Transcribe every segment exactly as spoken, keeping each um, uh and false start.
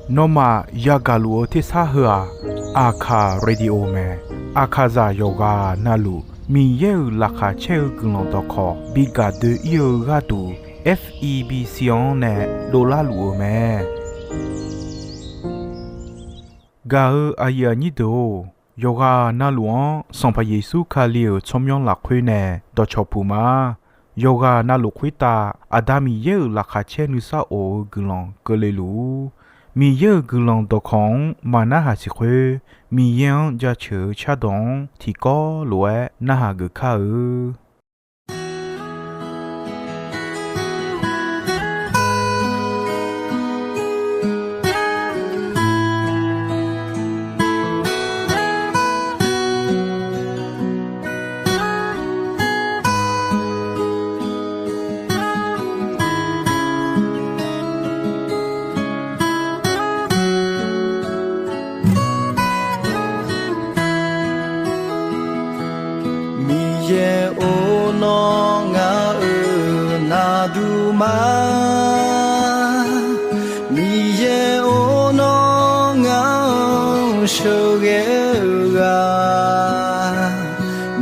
Nawmaf yagaq luf-eu tersar heu-aq, Aqkaq Radio mae. Aqkaqzaq yawqghaq navluf Miqyaer-euq laqkhaq caer-eu guiqlanq dawqkawq bi gaq doe-ir-eu gharduq, F E B C-anr nae dovlar luf-eu mae. Gaq-eu aqyuif aqnyir deuq-or, yawqghaq navluf-anr Sanqpaq Yeqsur Kali-euq tsawrmyanr lafkhoer nae dawqcawq puq ma. Yawqghaq navluf khoertav Aqda Miqyaer-euq laqkhaq caer nuisar of-eu guiqlanq keuvle luf-ur. Miqyaer-euq guiqlanq dawqkawq-anr maqnarhaq siq khoer, Miqyaer-anr jaceuq-eu cardawq-anr tiqkawv lof-aer narhaq geuf kar-eu. Miqyaer-or, nawr ngaq-euq navduq ma. Miqyaer-or, nawr ngaq-anr sheuqghae-eu ghaq.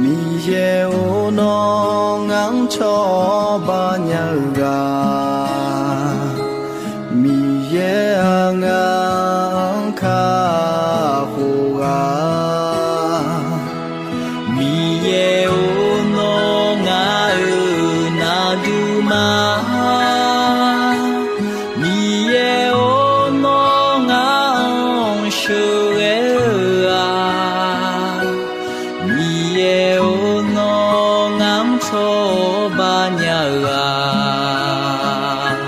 Miqyaer-or, nawr ngaq-anr cawba nya-eu ghaq. Miqyaer-aq, ngaq-anr kakhof ghaq. Miqyaer-or, nawr ngaq-euq navduq ma. Miqyaer-or, nawr ngaq-anr sheuqghae-eu ghaq. Miqyaer-or, nawr ngaq-anr cawba nya-eu ghaq.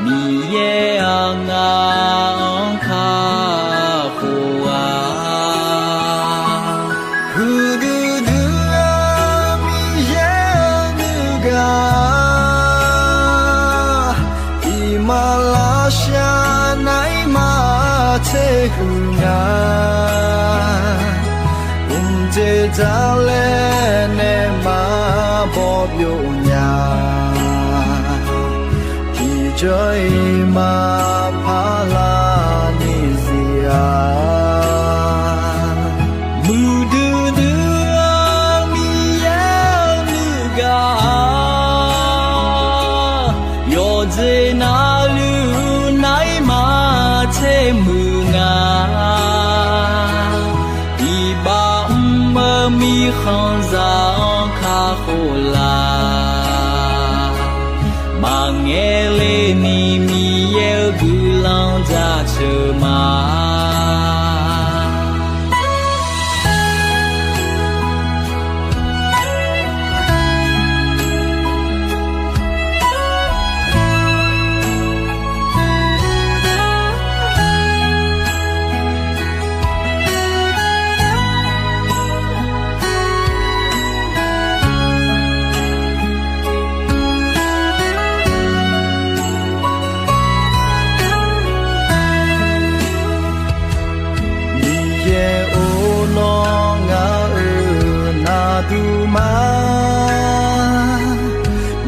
Miqyaer-aq, ngaq-anr kakhof ghaq. Huiqdui dui-eu Miqyaer-eu nuigaq, iqmalavshav naeq-aer maqtser huiq nya. Mqdzer dzar laer nae maqbaw byov nya. Tiqjawr-iq maqpar lar ni zir-a. Muiqdui dui-eu Miqyaer-eu nuigaq, yawqjeq navluf naeq-aer maqtser muiq nga. Iqbax mr-eu mirkhanqzaq-anr kakhof laf. Maqngaeq le ni Miqyaer-eu guiqlanq jaceuq ma. Miqyaer-or, nawr ngaq-euq navduq ma.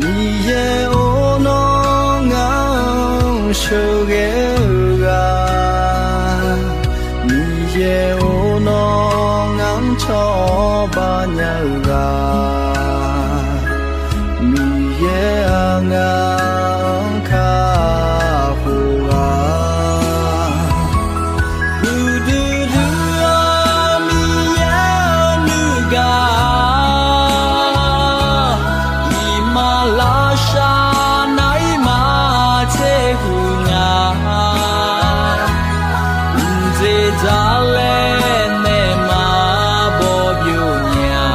Miqyaer-or, nawr ngaq-anr sheuqghae-eu ghaq. Miqyaer-or, nawr ngaq-anr cawba nya-eu ghaq. Miqyaer-aq, ngaq-anr kakhof ghaq. Huiqdui dui-eu Miqyaer-eu nuigaq, iqmalavshav naeq-aer maqtser huiq nga. Mqdzer dzar laer nae maqbaw byov nya.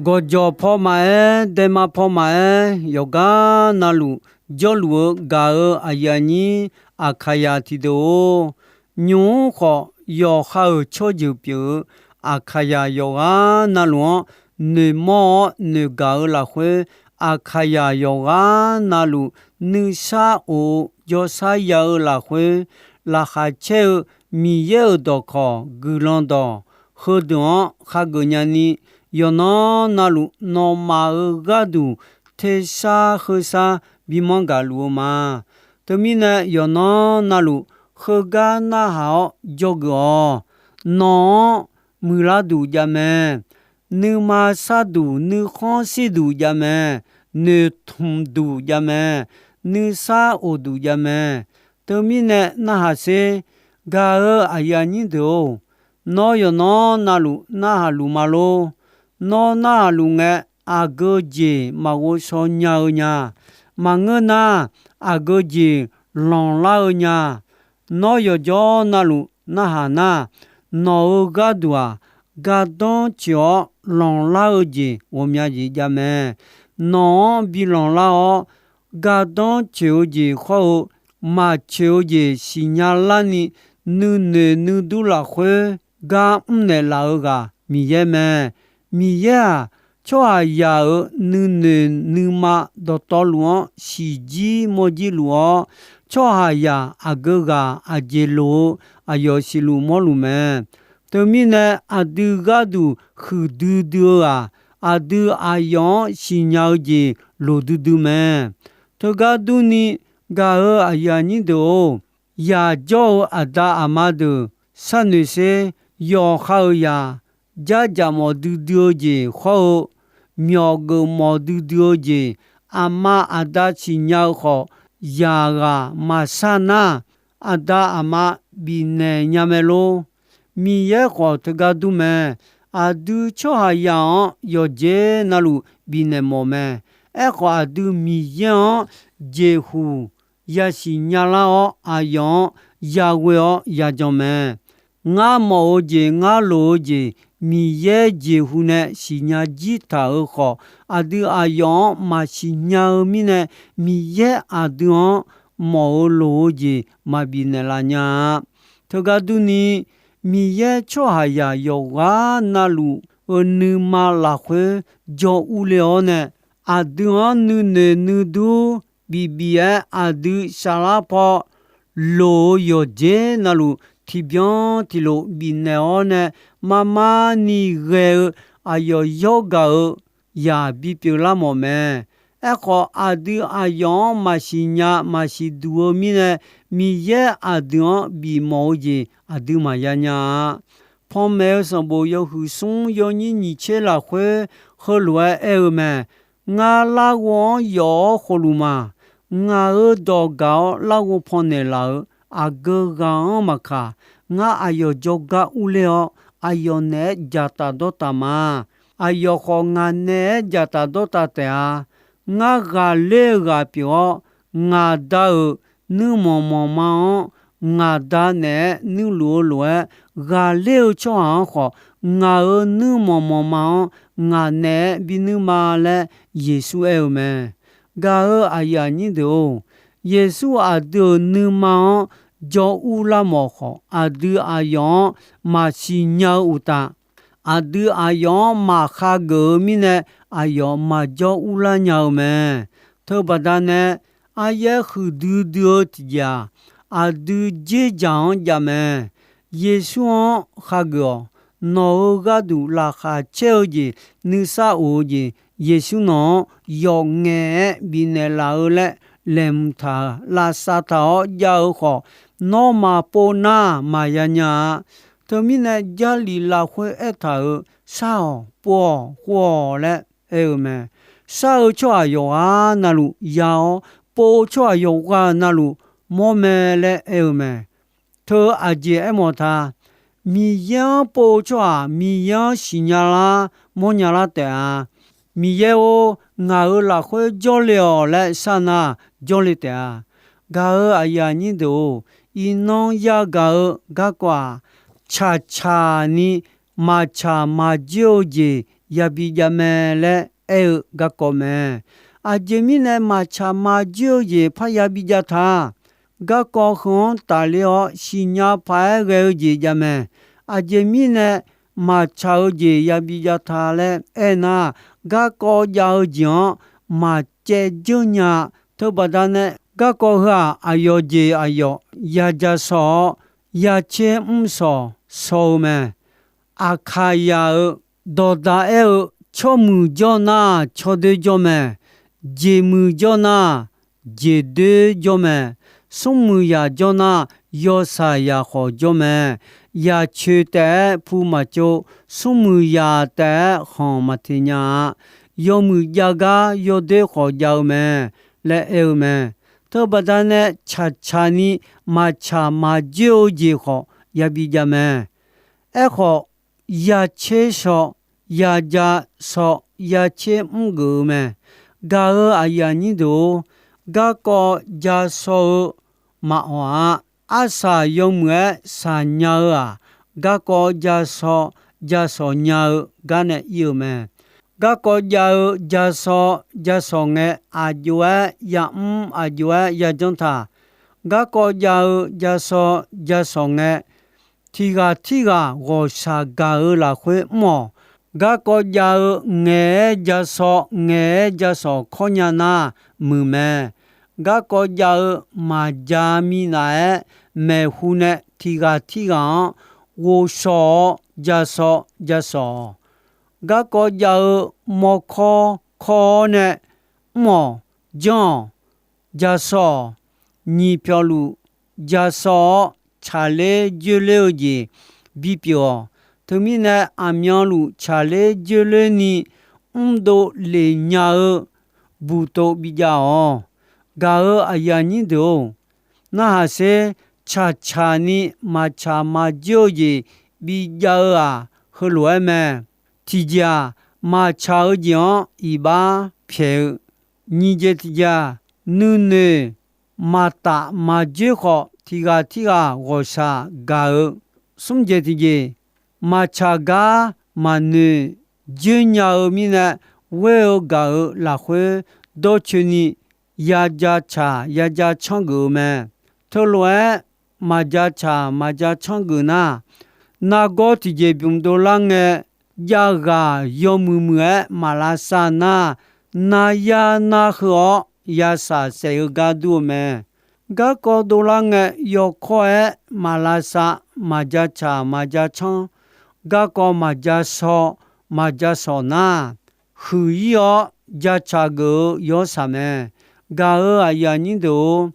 Gawqjawq paw maqaer, daema paw maqaer, yawqgar navluf jawrluf-eu gaq-eu aqyuif aqnyir Aqkaqyaq tiqdeuq-or, nymq-mr khawf yawqha-euq tsawrjeuq pyeuf-eu Aqkaqyaq yawqghaq navluf-anr noeqmawr-awr noeqgaq-eu lafkhoer, Aqkaqyaq yawqghaq navluf nuisar of-eu jawrshar ya-eu lafkhoer, laqkhaq caer-eu Miqyaer-euq dawqkawq guiqlanq dawq heudeuq-anr khageuf nyani, yawqnan navluf nawmaf-euq gharduq tersar kheusar bimanr gaq luf-eu ma. Teumirnae yawqnan navluf heugar narhaq-awr dzawgeuf-awq. Nawq-anr muiqlar duq jav mae. Nuima sharduq nuikhanr shirduq jav mae. Noeqtmq duq jav mae. Nuisar of duq jav mae. Teumirnae narhaq sher. Gaq-eu aqyuif aqnyir deuq-or, nawr yawqnan navluf narhaq luf ma lor. Nawr narhaq luf ngae, aqgeu jeq maqghov shaw nya-eu nya. Maqngeur nar, aqgeu jeq lanqlar-eu nya. Nawr yawqjawr navluf narhaq nar, nawq-euq gharduq-aq, gardanr coeq-awr lanqlar-eu jeq ghawqmya jeq jav mae. Nawq-anr bi lanqlar-awr, gardanr coeq-eu jeq hawr-eu, maqcoeq-eu jeq siqnya larni, nuinoeq nuidur lafkhoer gar mrnaeq laf-eu ghaq Miqyaer mae. Miqyaer-aq, tsawrhaqzaq-euq nuinoeq nuima dawqtawvluf-anr siqjir mawrjir luf-awr, tsawrhaqzaq aqgeu ghaq aqjeq loq-eu aqyawf siqluf mawrluf mae. Teumirnae aqdui gharduq huiqdui dui-eu-aq, aqdui aqyawf-anr siqnya-eu jeq loqdui dui mae. Teugar durni, gaq-eu aqyuif aqnyir deuq-or, yaq jawr-eu aqda aqma deuq sharnoeq sher. Yawqha-euq yaq, jarjaq mawf duidui-eu jeq hawr-eu, myawqgeuf mawf duidui-eu jeq, aqma aqda siqnya-eu khawf, yaq ghaq maqshar nar, aqda aqma bifnaeq nya mae lor. Miqyaer khawf teugar dur mae. Aqdui tsawrhaqzaq-anr yawqjeq navluf bifnaeq mawf mae. Aerkhawf, aqdui Miqyaer-anr jeqhuq yasiq nyalar-awr, aqyawf-anr yaghoe-awr yajan mae. Ngar mawf-eu jeq, ngar loq-eu jeq, Miqyaer jeqhu nae siqnya jir taq-euq khawf, aqdui aqyawf-anr maqsiq nya-eu mirnae, Miqyaer aqdui-anr mawf-eu loq-eu jeq maqbif naeqlaf nya-a. Teugar durni, Miqyaer tsawrhaqzaq yawqghaq navluf-euq nuima lafkhoer jawr urle-awr nae, aqdui-anr nuinoeq nuidur bifbif-aer aqdui saflar paw loq-eu yawqjeq navluf tiqbyan tiqlof bifnaeq-awr nae, marmar ni ghae-eu aqyawf yawrgaq-eu yaq bipyeuf lar mawf mae. Aerkhawf, aqdui aqyawf-anr maqsiq nya maqsiq duq-eu mirnae, Miqyaer aqdui-anr bifmawf-eu jeq aqdui maqya nya-a. Panmaeq-eu sanqbof yawhuiq smr yawnyir nyiq tser lafkhoer heulof-aer aer-eu mae. Ngar larghov-anr yawf-awr khofluf ma. Ngaq-euq dawq gaq-awr larghov pannaeq laf-euq aqgeu ghaq-anr maqkaq, ngar aqyawf jawrgar urler-awr, aqyawf naeq-aer dzaqtaf dawrtaf ma. Aqyawf khawf, ngaq naeq-aer dzaqtaf dawrtaf taef-a. Ngar ghaqler-eu ghaq pyeuf-awr, ngaq Da-euq nuirmanq manqma-anr, ngaq Da naeq-aer nuirluf-eu lof-aer, ghaqler-eu tsawrhaq-anr khawf, ngaq-euq nuirmanq manqma-anr ngaq naeq-aer binuir ma laer Yeqsur aer-eu mae. Gaq-eu aqyuif aqnyir deuq-or, Yeqsur aqdui-euq nuima-anr jawr urlar mawf khawf, aqdui aqyawf-anr maqsiq nya-eu uqtaf, aqdui aqyawf-anr maqkhageuf -eu mirnae, aqyawf maqjawr urlar nya-eu mae. Teubaqda nae, aryaer huiqdui dui-eu tiqjeq-aq, aqdui dzerdzaq-anr jav mae. Yeqsur-anr khageuf-awq. Nawq-euq gharduq laqkhaq caer-eu jeq, nuisar of-eu jeq, Yeqsur nawq-anr yawf ngaef-aer bifnaeq laf-eu laer laeqhmq taq-euq lavsav taq-awr jav-eu khawf, nawr maqpov nar maqya nya-a. Teumirnae, Jarlif lafkhoer aertaq-euq shar-awq, pov-awq, khov-awq laer aer-eu mae. Shar-eu tsawrhaq yawqghaq navluf ya-awr, pov-eu tsawrhaq yawqghaq navluf mawr mae laer aer-eu mae. Teu aqjeq aermawf ta, Miqyaer-anr pov-eu tsawrhaq Miqyaer-anr siqnya lar mawrnya lar taef-a. Miqyaer-or, ngaq-euq lafkhoer jawrle-awq laer shar nar, jawrle taef-a. Gaq-eu aqyuif aqnyir deuq-or, iqnan yagaq-eu garkawv-aq, tsaqtsaq ni maqtsaq maqjoer-eu jeq yabi jav mae laer aer-eu garkawv mae. Aqjeq mirnae maqtsaq maqjoer-eu jeq parya bijav ta. Garkawv heu-anr tafler-awr siqnya paq-aer ghae-eu jeq jav mae. Aqjeq mirnae maqtsaq-eu jeq yabi jav ta laer aernar, garkawv jav-eu jeq-anr maqcaev dzeur nya. Teubaqda nae garkawv heu-aq, aqyawf jeq aqyawf ya ja shaw-awr, ya tser mr shawq shaw-eu mae. Aqkaqyaq-euq dawqdaq aer-eu, tsawrmuiq jawr nar, tsawrdoer jawr mae. Jeqmuiq jawr nar, jeqdoer jawr mae. Smrmuiq yaq jawr nar, yawshaq yaq khawf jawr mae. Yaq coeq taef-aer pu maqtsov, smrmuiq yaq taef-aer khanq maqteq nya-a. Yawmuiq jav gar yawdoer khawf jav-eu mae laer aer-eu mae. Teubaqda nae tsaqtsaq ni maqtsaq maqjoer-eu jeq khawf yabi jav mae. Aerkhawf, ya tser shaw, ya ja shaw, ya tser mr geuf-eu mae. Gaq-euq aqyuif aqnyir deuq-or, garkawv ja shaw-eu maqawq-a. Arsaq yawmuiq-aer shaq nya-eu-aq, garkawv ja shaw ja shawq nya-eu gar nae ir-eu mae. Garkawv jav-eu ja shaw ja shawq ngae, aqjox-aer yamr, aqjox-aer yajanr taq. Garkawv jav-eu ja shaw ja shawq ngae, tiq ghaq tirghaq ghawqshaq gaq-eu lafkhoer mr-awq. Garkawv jav-eu ngaeq-aer ja shaw, ngaeq-aer ja shawq kawr nya nar, muiq mae. Garkawv jav-eu maqja minav-aer, maeqhu nae tiq ghaq tirghaq-anr ghovshaw-awr ja shaw ja shawq-awq. Garkawv jav-eu mawrkawr kawr-awr nae mr-awq, janr-awq, ja shaw-awq. Nyiq pyawqluf ja shaw-awr, tsaqler joerler-eu jeq bipyeuf-awq. Teumirnae, aqmyanluf tsaqler joerler ni mrdov lef nya-eu buqtov bijav-awq. Gaq-euq aqyuif aqnyir deuq-or, narhaq sher. Tsaqtsaq ni maqtsaq maqjoer-eu jeq bijav-eu-aq, heulof-aer mae. Tiqjeq-aq, maqtsaq-eu jeq-anr iqbax pyaeq-eu. Nyiq jeq tiqjeq-aq, nuinoeq maqtaf maqjoer khawf, tiq ghaq tirghaq ghawqshaq gaq-eu. Smr jeq tiqjeq, maqtsaq gar maqnoeq joer nya-eu mirnae, ghoer-eu gaq-euq lafkhoer dawrcoeni ya ja tsaq ya ja canr geuf-eu mae. Teulof-aer maqja tsaq maqja canr geuf nar, nargawr tiqjeq bymq dovlar ngae, jav ghaq yawmuiq muiq-aer maq lavsav nar, nar yar nar heu-awr yashaq saef-eu gar dur-eu mae. Garkawv dovlar ngae, yawkawr-aer maq lavsav, maqja tsaq maqja canr, garkawv maqja shaw maqja shawq nar, huiq-ir-awr ja tsaq geuf-eu yawshaq mae. Gaq-euq aqyuif aqnyir deuq-or,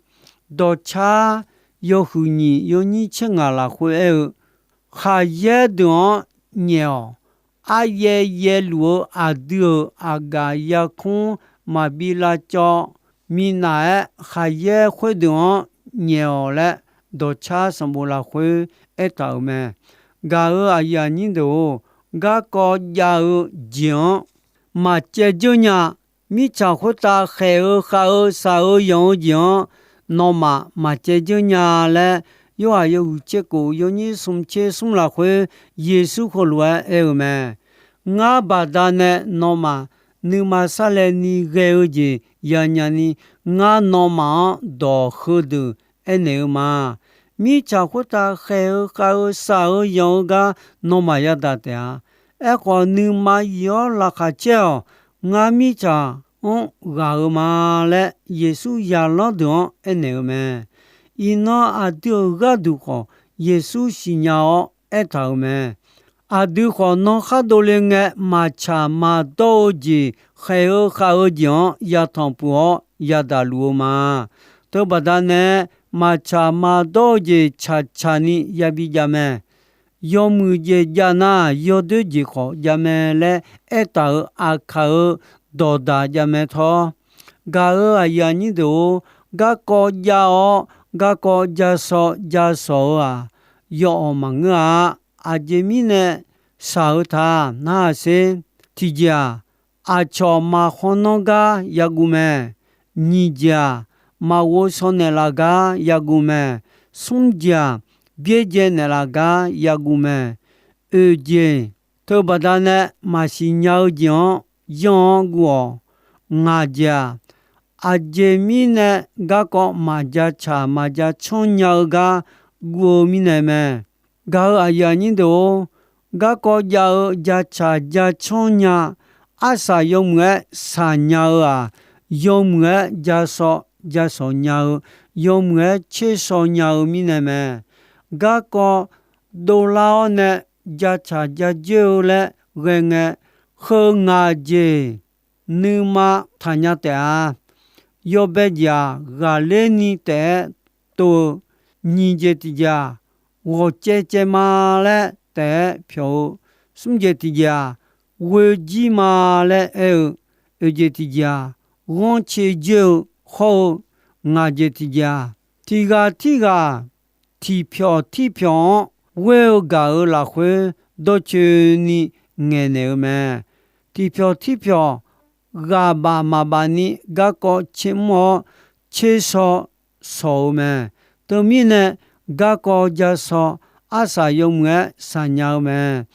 dawqcar yawhuiq nyiq yawnyir tser ngaq lafkhoer aer-eu, khaqyaer deuq-anr nyaef-awq. Aryaev yaevluf-eu aqdui-euq aqgaf yarkmr maqbi lavcawv minav-aer, khaqyaer khoerdeuq-anr nyaef-awq laer, dawqcar sanqbof lafkhoer aertaq-euq mae. Gaq-euq aqyuif aqnyir deuq-or, garkawv jav-eu jeq-anr maqcaev dzeur nya. Mirtsaq khoertav khaeq-eu khav-eu shaq-eu yanq-eu jeq-anr nawmaf maqcaev dzeur nya laer, Yorhaq yawhuiq tser kof yawnyir smr tser smr lafkhoer Yeqsur heulof-aer aer-eu mae. Ngar baqdanae nawmaf nuima sarlaevni ghae-eu jeq yanya ni, ngar nawmaf-anr dawq heudeuq aernaeq-eu ma. Mirtsaq khoertav khaeq-eu khav-eu shaq-eu yanq-eu gar nawmaf yadaq taef-a. Aerkhawf, nuima yif-awr laqkhaq caer-awq. Ngar mirtsaq-anr ghaq-eu ma laer, Yeqsur zaqlanr deuq-anr aernaeq-eu mae. Iqnan aqdui-euq gharduq khawf, Yeqsur siqnya-awr aertaq-euq mae. Aqdui khawf, nan khar dovle ngae, maqtsaq maqdawr-eu jeq, khaeq-eu khav-eu jeq-anr yatanq puq-awr yadaq luf-eu ma. Teubaqda nae, maqtsaq maqdawr-eu jeq tsaqtsaq ni yabi jav mae. Yawmuiq jeq jav nar, yawdoer jeq khawf jav mae laer aertaq-euq aqkaq-euq dawqdaq jav mae tawr. Gaq-euq aqyuif aqnyir deuq-or, garkawv jav-awr, garkawv ja shaw ja shawq-eu-aq, yawawq maqngeur-a. Aqjeq mirnae shaq-eu ta narhaq sher. Tiqjeq-aq, aqcawq maqkhawr nanr gar yaguv mae. Nyiq jeq-aq, maqghov shaw naeqlaf gar yaguv mae. Smr jeq-aq, byaerdzae naeqlaf gar yaguv mae. Oeq jeq, Teubaqda nae maqsiq nya-eu jeq-anr yanr-awr guv-awq. Ngaq jeq-aq, aqjeq mirnae garkawv maqja tsaq maqja canr nya-eu gar guv-eu mirnae mae. Gaq-euq aqyuif aqnyir deuq-or, garkawv jav-eu ja tsaq ja canr nya, arsaq yawmuiq-aer shaq nya-eu-aq, yawmuiq-aer ja shaw ja shawq nya-eu, yawmuiq-aer tser shaw nya-eu mirnae mae. Garkawv dovlar-awr nae ja tsaq ja dzoer-eu laer ghae ngae, heu ngaq jeq nuima taqnya taef-a. Yawbae jeq-aq, ghaqler ni taef-aer tov-eu, nyiq jeq tiqjeq-aq, ghawq caev caev ma laer taef-aer pyawq-eu, smr jeq tiqjeq-aq, ghoe jir ma laer aer-eu, oeq jeq tiqjeq-aq, ghanrcae jir-eu hawr-eu, ngaq jeq tiqjeq-aq, tiq ghaq tirghaq tiqpyawq tirpyawq-anr ghoer-eu gaq-euq lafkhoer dawrcoeni ngaeqnaeq-eu mae. Tiqpyawq tirpyawq ghaq baf maqbaf ni garkawv tser mr-awr tser shaw shawq-eu mae. Teumirnae garkawv ja shaw arsaq yawmuiq-aer shaqnya-eu mae.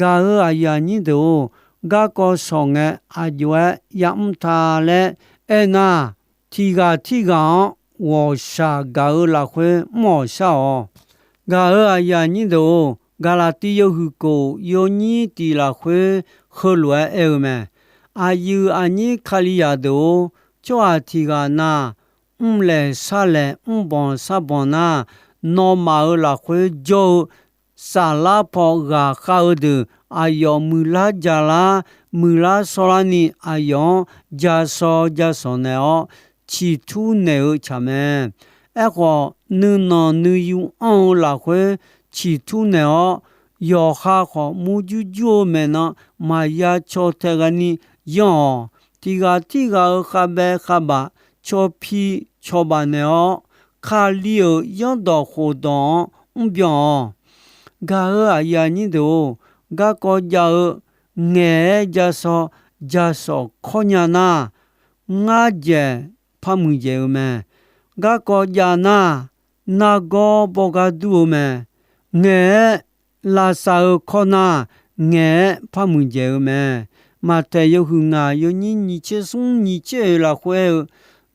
Gaq-euq aqyuif aqnyir deuq-or, garkawv shawq ngae aqjox-aer yamr ta laer aernar, tiq ghaq tirghaq-anr ghawqshaq gaq-eu lafkhoer mr-awq shar-awq. Gaq-euq aqyuif aqnyir deuq-or, Gaqlaqtiv yawhuiq kof yawnyir tiq lafkhoer heulof-aer aer-eu mae. Aqyuif aqnyir Kalizaq deuq-or, tsawrhaq tiq ghaq na, mrlaeq sharlaeq mrbanq sharbanq nar, nawmaf-euq lafkhoer jawr-eu saflar paw ghaqkhav-eu deuq aqyawf muiqlar jaqlar, muiqlar shawrlar ni aqyawf-anr ja shaw ja shawq naeq-awr, ciqtur naeq-eu tsaq mae. Aerkhawf, nuinanq nuiyu anr-eu lafkhoer ciqtur naeq-awr, yawqha khawf murjur jur-eu maeqnan maqya caw tae ghaeni yanr-awq. Tiq ghaq tirghaq-euq khavbae khavbaf cawpi cawbaf naeq-awr, Kali-euq zanrdawq khofdawq-anr mrbyan-awq. Gaq-euq aqyuif aqnyir deuq-or, garkawv jav-eu ngaeq-aer ja shaw ja shawq kawr nya nar, ngar dzaeq par muiqdzaeq-eu mae. Garkawv jav nar, nargawr bawrgar dur-eu mae. Ngaeq-aer lavsav-eu kawr nar, ngaeq-aer par muiqdzaeq-eu mae. Maqtaeq yawhuiq ngaq yawnyir nyiq tser smr nyiq tser oeq lafkhoer aer-eu,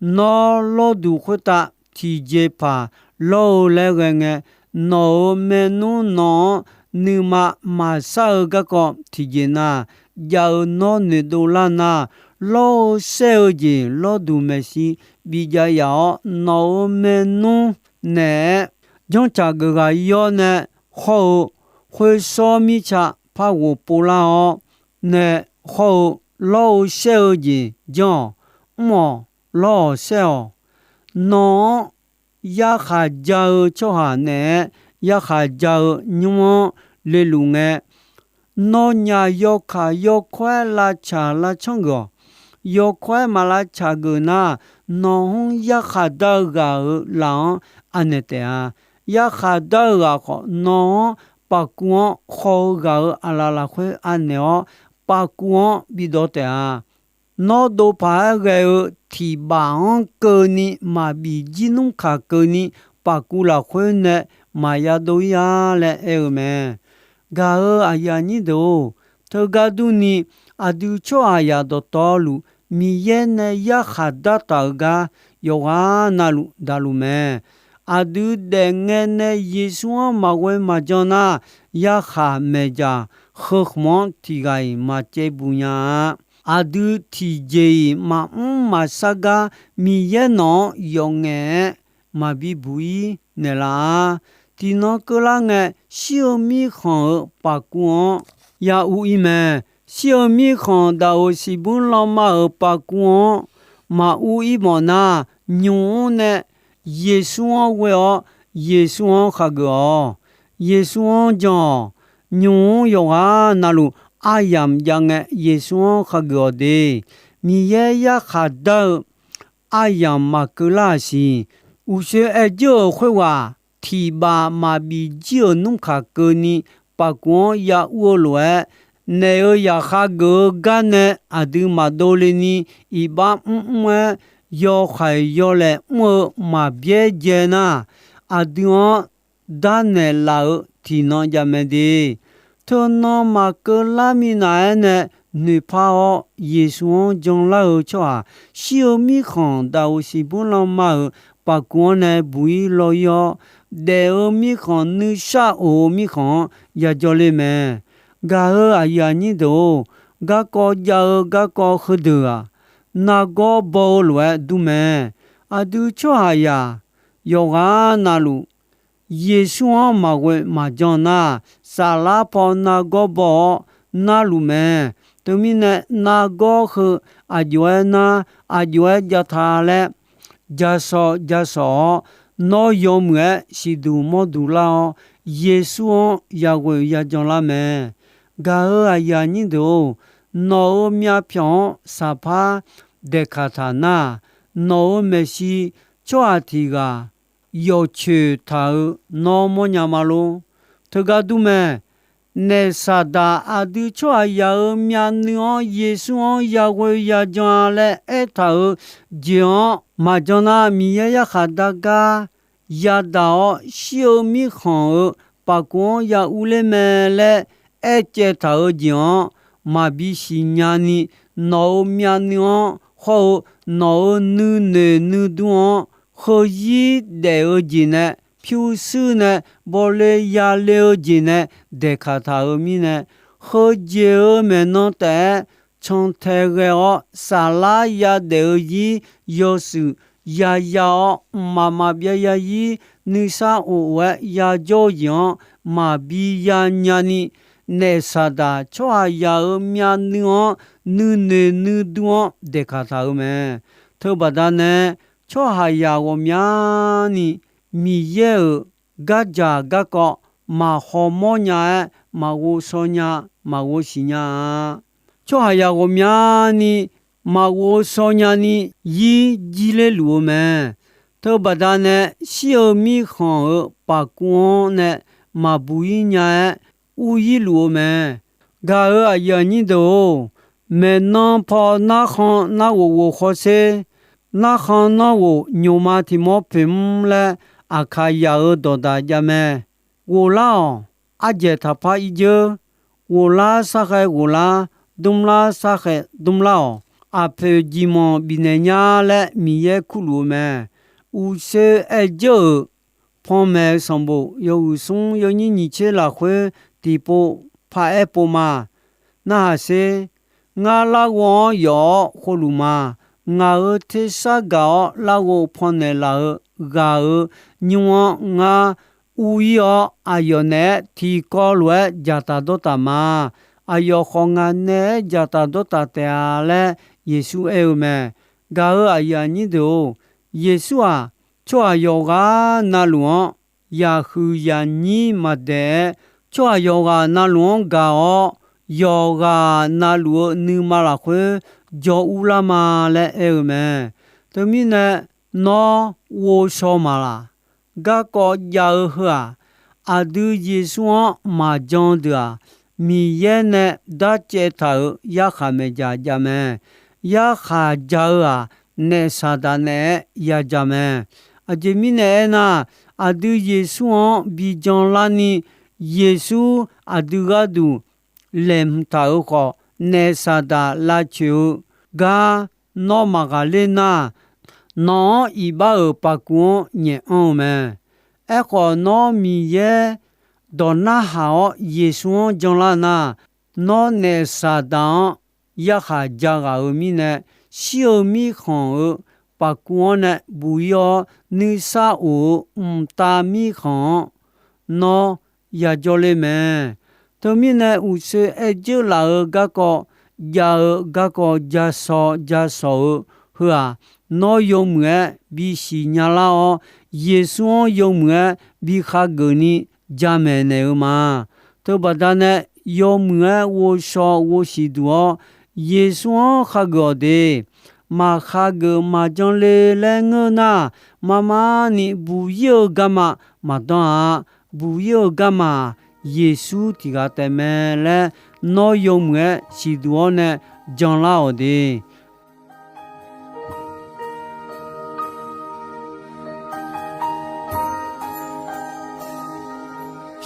Nawr lawrduq khoertav tiqjeqpaq lawr-eu laer ghae ngae, nawq-euq maernmr nawq-anr nuima maqshar-eu garkawv tiqjeq nar, jav-eu nawr noeqdov lar nar, lawr-eu shaer-eu jeq lawrduq maeqshi bijav yaf-awr, nawq-euq maernmr naeq-aer janrcaq geuf ghaq yawr nae hawr-eu, khoershawr mirtsa par ghof pov lar-awr nae hawr-eu, lawr-eu shaer-eu jeq janr-awq. Mr-awq, lawr-awq, shaer-awq. Nawq-anr yarkhaq ja-eu tsawrhaq naeq-aer yarkhaq ja-eu nymr-anr leluf ngae, nawnyaf yawkaq yawkawr-aer lavtsaq lavcanr geuf-awq. Yawkawr-aer maq lavtsaq geuf nar, nawq-anr yarkhaq dar-eu ghaq-euq laf-anr anaeq taef-a. Yarkhaq dar-eu ghaq khawf, nawq-anr paqkuv-anr khaw-eu ghaq-euq aqlaf lafkhoer anaeq-awr, paqkuv-anr bidawq taef-a. Nawr dov paq-aer ghae-eu tiqbaf-anr keuvni maqbif jir nmr kaq keuvni, paqkuv lafkhoer nae maqya dov-ir-a laer aer-eu mae. Gaq-euq aqyuif aqnyir deuq-or, teugar durni, aqdui tsawrhaqzaq dawqtawvluf Miqyaer nae yarkhaq dartaq-euq gar yawqghaq navluf daqluf mae. Aqdui daefngae nae Yeqsur-anr maqghoe maqjan nar, yarkhaq maeqdzaq heu khmq-anr tiq ghaq-iq maqcaev buq nya-a. Aqdui tiqjeq-iq maqmr maqshar gar Miqyaer nawq-anr yawf ngaef-aer maqbi buq-ir naeqlaf-a. Tiqnan keuvlar ngae, shir-eu mirkhanq-euq paqkuv-anr ya uv-ir mae. Shir-eu mirkhanq daq-euq siqbur lanma-euq paqkuv-anr maq uv-ir mawf nar, nymq-mr nae Yeqsur-anr ghoe-awr, Yeqsur-anr khageuf-awq. Yeqsur-anr jan-awq. Nymq-mr yawqghaq navluf aryamq jav ngae, Yeqsur-anr khageuf-awq de. Miqyaer yarkhaq dar-eu aryamq maqkeuv lar-aq siq. Uqshoe aer jir-euq khoerghaq, tiqbaf maqbif jir-euq nmr kaq keuvni paqkuv-anr ya ur-eu lof-aer, naef-euq yaqkhav geuf-eu gar nae aqdui maqdov le ni, iqbax mrmr-aer yawkhaeq yawlaeq mr-eu maqbyaer dzae nar, aqdui-anr darnaeq laf-eu tiqnan jav mae de. Teunan maqkeuv lar minav-aer nae noeqpar-awr Yeqsur-anr janlar-eu tsawrhaq, shir-eu mirkhanq daqoq siqbur lanma-euq paqkuv-anr nae buq-ir law-ir-awr, daef-eu mirkhanq nuisar of-eu mirkhanq-anr yajawr ler mae. Gaq-euq aqyuif aqnyir deuq-or, garkawv jav-eu garkawv heudeuq-aq, nargawr baw-eu lof-aer dur mae. Aqdui tsawrhaqzaq yawqghaq navluf, Yeqsur-anr maqghoe maqjan nar, saflar paw nargawr baw-awr narluf mae. Teumirnae nargawr heu aqjox-aer nar, aqjox-aer jav ta laer, jasawq jasawq-awr, nawr yawmuiq-aer siqduq mawrduq lar-awr, Yeqsur-anr yaghoe yajan lar mae. Gaq-euq aqyuif aqnyir deuq-or, nawq-euq myavpyawq-anr saqpar daeqkaq taq nar, nawq-euq maeqshi tsawrhaq tiq ghaq yawqcoeq taq-euq nawr mawrnya ma lor. Teugar dur mae. Naef Saqdaq aqdui tsawrhaqzaq-euq myavnuiv-anr Yeqsur-anr yaghoe yajan-a laer aertaq-euq jeq-anr maqjan nar, Miqyaer yarkhaq dar gar yadaq-awr shir-eu mirkhanq-euq paqkuv-anr ya urler mae laer aercaev taq-euq jeq-anr maqbi siqnya ni, nawq-euq myavnuiv-anr hawr-eu nawq-euq nuinoeq nuidur-anr heuzir daef-eu jeq nae, pyurshuir nae bawle yale-eu jeq nae daeqkaq taq-euq mirnae, heujeq-euq maeqnan taef-aer cantae ghae-awr saflar yadaef-eu zir yawshuif yaya-awr, mqmaq maqbyav yazir nuisar of-aer yajawr-eu jeq-anr maqbi yanya ni, naef Saqdaq tsawrhaqzaq-euq myavnuiv-anr nuinoeq nuidur-anr daeqkaq taq-euq mae. Teubaqda nae, tsawrhaqzaq ghawqmyani Miqyaer-euq gardzaq garkawv maqhaw mawrnya-aer, maqghov shaw nya, maqghov siqnya-a. Tsawrhaqzaq ghawqmyani maqghov shaw nyani zir jirler luf-eu mae. Teubaqda nae, shir-eu mirkhanq-euq paqkuv-anr nae maqbuq-ir nya-aer ur-ir luf-eu mae. Gaq-euq aqyuif aqnyir deuq-or, maeqnan paw narkhan narghof ghof hawsher, narkhan narghof nymqma tiq mawr poeq mr laer Aqkaqzaq-euq dawqdaq jav mae. Ghoflar-awq, ardzaeq taqpar irdzeur, ghoflar sarkhaev ghoflar, dmrlar sarkhaev dmrlar-awq, aqpoeq jeqmanq bifnaeq nya laer Miqyaer kurluf-eu mae. Uqshoe aerdzeur-euq panmaeq-eu sanqbof yawhuiq smr yawnyir nyiq tser lafkhoer tiqpov paraer pov ma. Narhaq sher. Ngar larghov-anr yawf-awr khovluf ma. Ngaq-euq tersar gaq-awr larghov pannaeq laf-eu ghaq-euq nymr-anr ngar ur-ir-awr, aqyawf naeq-aer tiqkawv lof-aer dzaqtaf dawrtaf ma. Aqyawf khawf ngaq naeq-aer dzaqtaf dawrtaf taef-a laer Yeqsur aer-eu mae. Gaq-euq aqyuif aqnyir deuq-or, Yeqsur-aq, tsawrhaq yawqghaq navluf-anr yaqhuiq yaqnyir maqdaeq-aer, tsawrhaq yawqghaq navluf-anr gaq-awr, yawqghaq navluf-eu nuima lafkhoer jawr-ur lar ma laer aer-eu mae. Teumirnae, nawr ghovshaw maqlaq. Garkawv jav-eu heu-aq, aqdui Yeqsur-anr maqjan deuq-aq, Miqyaer nae darcaev taq-euq yarkhaq maeqdzaq jav mae. Yarkhaq ja-eu-aq, naef Saqdaq naeq-aer ya ja mae. Aqjeq mirnae aernar, aqdui Yeqsur-anr bi jan larni, Yeqsur aqdui gharduq laeqhmq taq-euq khawf, naef Saqdaq lavcoeq-eu gar nawr maqghaqler nar, nawq-anr iqbax-euq paqkuv-anr nyaef anr-eu mae. Aerkhawf, nawr Miqyaer dawq narhaq-awr Yeqsur-anr janlar nar, nawr naef Saqdaq-anr yarkhaq ja ghaq-euq mirnae, shir-eu mirkhanq-euq paqkuv-anr nae buq-ir-awr, nuisar of-eu mqtav mirkhanq-anr nawr yajawr ler mae. Teumirnae, uqshoe aerdzeur laf-eu garkawv, jav-eu garkawv, ja shaw ja shawq-eu heu-aq, nawr yawmuiq-aer bisiq nya lar-awr, Yeqsur-anr yawmuiq-aer bi khageuf ni jamaeq naeq-eu ma. Teubaqda nae, yawmuiq-aer ghovshaw ghovsiq duq-awr, Yeqsur-anr khageuf-awq de. Maq khageuf maqjan le laer ngeur nar, marmar ni buq-ir-eu garma maqdanr-a. Buq-ir-eu garma-aq, Yeqsur tiq ghaq taef mae laer nawr yawmuiq-aer siqduq-awr nae janlar-awq de.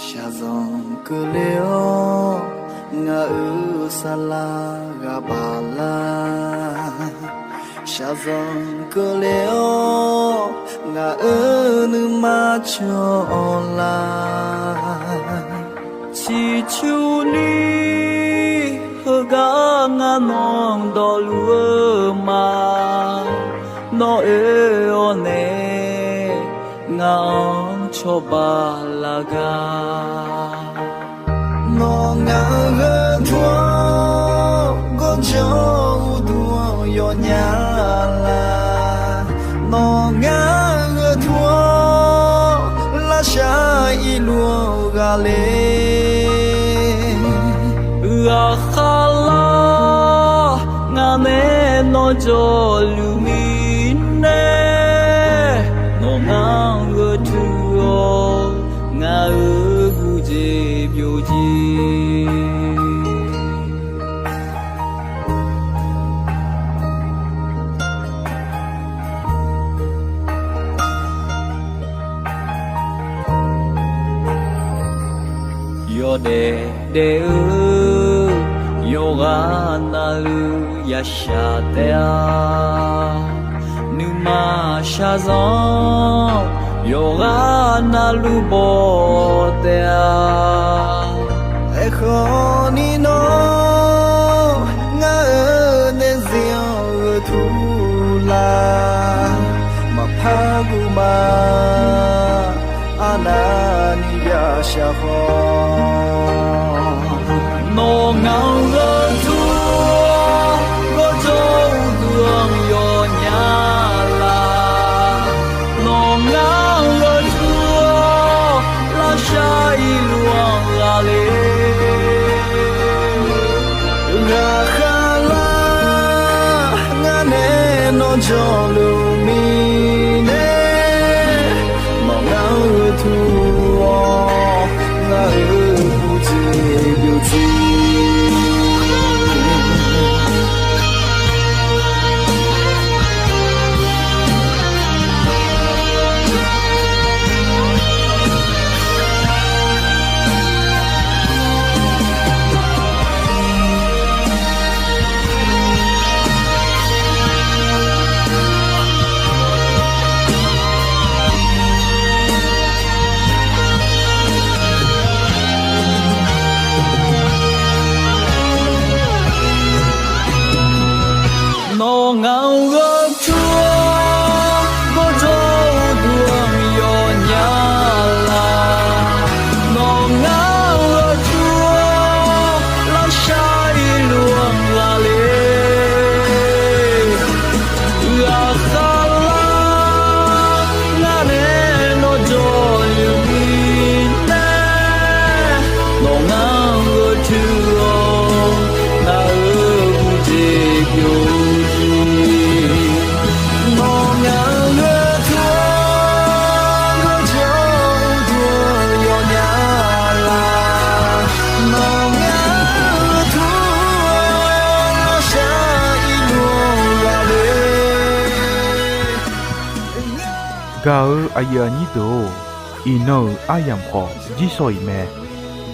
Shaqzanq keuvle-awr Ngaq-euq saqlaq ghaq baqlar, shaqzanq keuvle-awr ngaq-euq nuima cawq-awr lar. Ciqcurni heugar ngar nawq dawqluf-eu ma. Nawr oe-awr nae ngaq-anr cawba laf gar. Nawq ngaq-euq gharduq-anr gawrjanr uqduq-anr yawnya laf. Nawq ngaq-euq gharduq-anr lavshar irluf-anr ghaqler. Ghaqkhav lar, ngaq nae nawr jawrluf mirnae, nawq ngaq-anr gharduq-awr ngaq-euq gujeq byovjir. Yawdaef daef-eu yawqghaq navluf yashaq taef-a. Nuima shaqzanq yawqghaq navluf baw taef-a. Aerkhawf ni nawr ngar-euq daefzir-anr gheurtur lar. Maqpar guv ma, arnavni yashaq khawf. Nawq ngaq-anr gharduq-awr gawrjanr uqduq-anr yawnya laf. Nawq ngaq-anr gharduq-awr lavshar irluf-anr ghaqler. Ghaqkhav lar, ngar nae nawr jawrluf mirnae, nawq ngaq-anr gheurtur-awr ngaq-euq gujeq byovjir. Nawq ngaq-anr gharduq-awr gawrjanr uqduq-anr yawnya laf. Nawq ngaq-anr gharduq-awr lavshar irluf-anr ghaqler. Ghaqkhav lar, ngar nae nawr jawrluf mirnae, nawq ngaq-anr gheurtur-awr ngaq-euq gujeq byovjir. Nawq ngaq-anr gheurtur-awr gawrjanr uqduq-anr yawnya laf. Nawq ngaq-anr gheurtur-awr lavshar irluf-anr ghaqler. Gaq-euq aqyuif aqnyir deuq-or, iqnan-euq aryamq khawf jirsawq iq mae.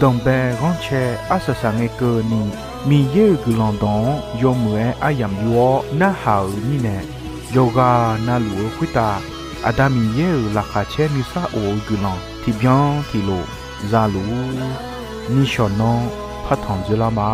Danqbae ghanrcae arsaq saqngae keuvni, Miqyaer-euq guiqlanq dawq-anr yawmuiq-aer aryamq yur-awr narhaq-euq mirnae, yawqghaq navluf-eu khoertav Aqda Miqyaer-euq laqkhaq caer nuisar of-eu guiqlanq tiqbyan tiqlof za luf-ur. Nishawq nanr partanq dzeurlar ma.